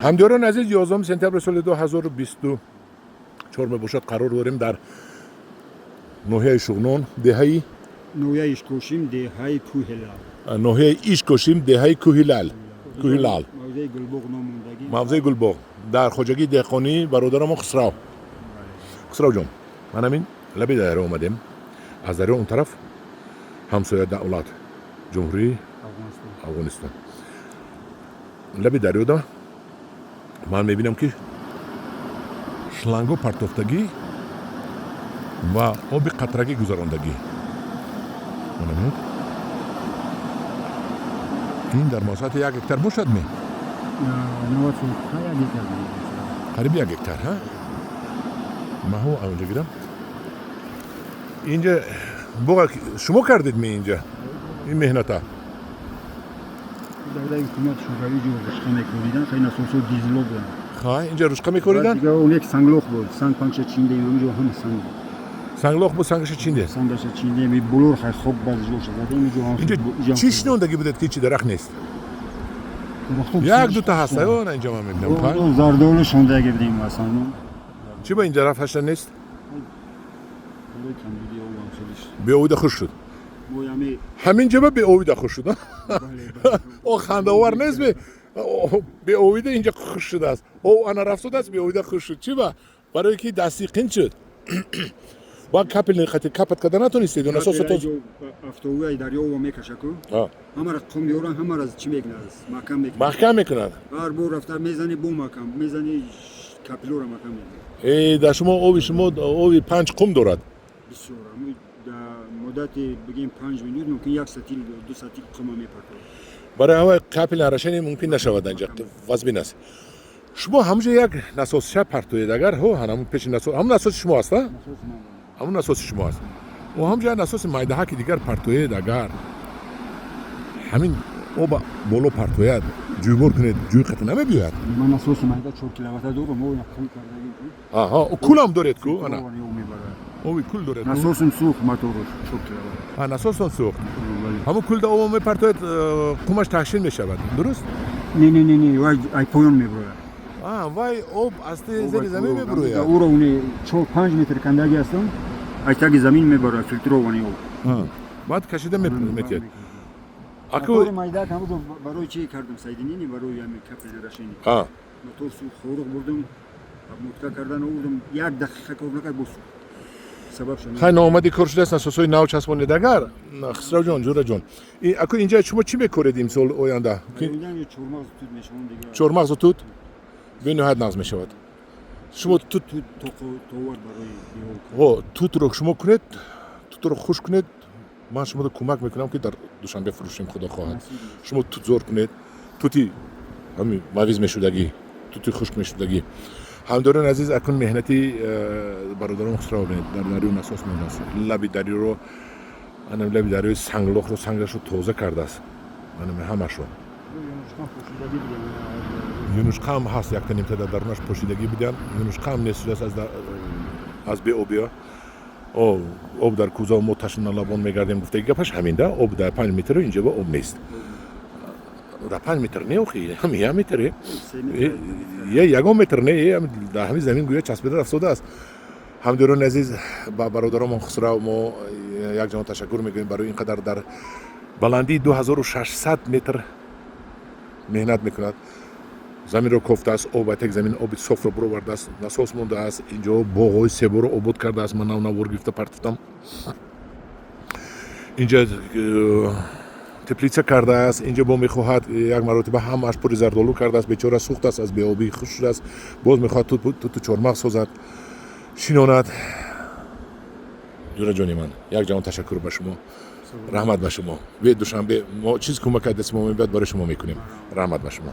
Ҳамдиёрони азиз, 11 сентябри соли 2024 мебошад. Қарор дорем дар ноҳияи Шуғнон, деҳаи Ноҳияи Ишкошим, деҳаи Кӯҳилал. Ноҳияи Ишкошим, деҳаи Кӯҳилал, Кӯҳилал. Мавзеи Гулбоғ номондагӣ. Мавзеи Гулбоғ, дар хоҷагии деҳқонии бародарамо Хусрав. Хусравҷон, ман ҳамин лаби дарё омадем. Аз дарё он тараф ҳамсоя давлат, Ҷумҳурии Афғонистон. Лаби дарёда ман мебинам, ки шланго партофтагӣ ва оби қатрагӣ гузарондагӣ. Мана, ин дар масоҳати 1 гектар бошад ме? Қариби 1 гектар. Ҳа, маҳо онҷа гирам. Инҷа боға шумо кардед ме, инҷа ин меҳната? Давраи ҳукумати Шӯравӣ ҷо рушқа мекоридан, хеле насосҳо дизело буданд. Ха, инҷа рушқа мекоридан. Дига он як санглох буд, санг панча чиндем, ҳамҷо ҳама санг буд. Санглох буд, сангаша чиндед? Сангаша чиндем, булор хай хок баъзе ҷоша задем, инҷо. Инҷа чӣ шинондагӣ будед, ки чи дарахт нест? Як дута ҳаст, на, инҷа ман мебинам. Зардолу шондагӣ будем масалан. Чӣ ба ин дарахт ҳашта нест? Беовида хуш шуд. Ҳамин ҷоба беовида хуш шуд. О, хандаовар нест? Беовида инҷа хуш шудааст. О, ана рафтодааст, беовида хуш шуд. Чӣ ба? Барое ки дасти қин шуд. Ба капельный хати капать карда натонистед? Насосато автоуяи дарёва мекаша ку, ҳамара қум меоран, ҳамара чӣ мекунад? Маҳкам мекунад. Маҳкам мекунад. Ҳар бор рафта мезани, бо маҳкам мезани, капилора маҳкам мекунад. Э, дар шумо оби шумо оби панҷ қум дорад. Бисёр. Дар муддати, бигем, 5 минут мумкин як сатил, ду сатил қума мепартояд. Барои ҳамаи капельное орошение мумкин нашавад, анҷа вазбин аст. Шумо ҳамҷо як насосша партоед агар, ҳо, ҳамун пеши насос, ҳамун насоси шумо аст, а? Ҳамун насоси шумо аст. О, ҳамҷо як насоси майдаҳаки дигар партоед агар, ҳамин оба боло партояд, ҷӯйбор кунед, ҷӯй қата намебиёяд? Ман насоси майда 4 киловата дорам, о, як кул кардагӣ. Аҳа, кулам доред ку, ана оби кул доред ку? Насосум сӯхт, моторуш 4 киловатт. А, насосон сӯхт. Ҳамун кулда оба мепартояд, қумаш таҳшин мешавад, дуруст? Не, не, не, не, вай ай поён меброяд. А, вай об аз зери замин мебурояд. Уровни 4-5 метр кандаги ҳастам, ай таги замин мебарояд фильтрованный об. Баъд кашида метиҳад. Аку майда ҳамуҷо барои чӣ кардам соединение, барои ҳами капельное орошение. Мотор сӯхт, хоруғ бурдам, обмотка кардан овурдам, як дақиқа кор накард, боз сӯхт. Сабаб шуд. Хай, ноомадӣ кор шудааст, насосҳои нав часпонед агар. Хисравҷон, ҷураҷон, аку инҷа шумо чӣ мекоред имсол, оянда? Чормағзу тут мешаванд дига. Чормағзу тут бениҳоят нағз мешавад. Шумо тут Товар барои О, тутро шумо кунед, тутро хушк кунед, ман шуморо кӯмак мекунам, ки дар Душанбе фурӯшем, худо хоҳад. Шумо тут зор кунед, тути ҳами мавиз мешудагӣ, тути хушк мешудагӣ. Ҳамдорони азиз, акун меҳнати бародарон Хусрав бинед. Дар дарё насос мондааст, лаби дарёро, ана лаби дарёи санглохро, сангашро тоза кардааст, ана ҳамашро. Юнушқаам ҳаст, якта нимта дар дарунаш пошидагӣ буданд, юнушқаам нест шудааст аз беобиё. Об дар кӯза, мо ташналабон мегардем, гуфтаги гапаш ҳаминда. Об дар 5 метру инҷоба об нест. Дар 5 метр не, охи, ҳами 1 метре е, ягон метр не, дар ҳамин замин гӯё часпида рафтодааст. Ҳамдиёрони азиз, ба бародаромон Хусрав мо як ҷаҳон ташаккур мекунем барои ин қадар дар баландии 2600 метр меҳнат мекунад. Заминро кофтааст, об атек замин оби софро буровардааст, насос мондааст, инҷо боғҳои себоро обод кардааст. Ман нав навор гирифта партофтам. Инҷа теплица кардааст, инҷо бо мехоҳад як маротиба ҳамааш пури зардолу кардааст. Бечора сӯхтааст, аз беобӣ хуш шудааст. Боз мехоҳад туту чормағз созад, шинонад. Ҷураҷони ман, як ҷаҳон ташаккур ба шумо, раҳмат ба шумо. Биед Душанбе, мо чиз кӯмак дасти мо мебиёд, барои шумо мекунем. Раҳмат ба шумо.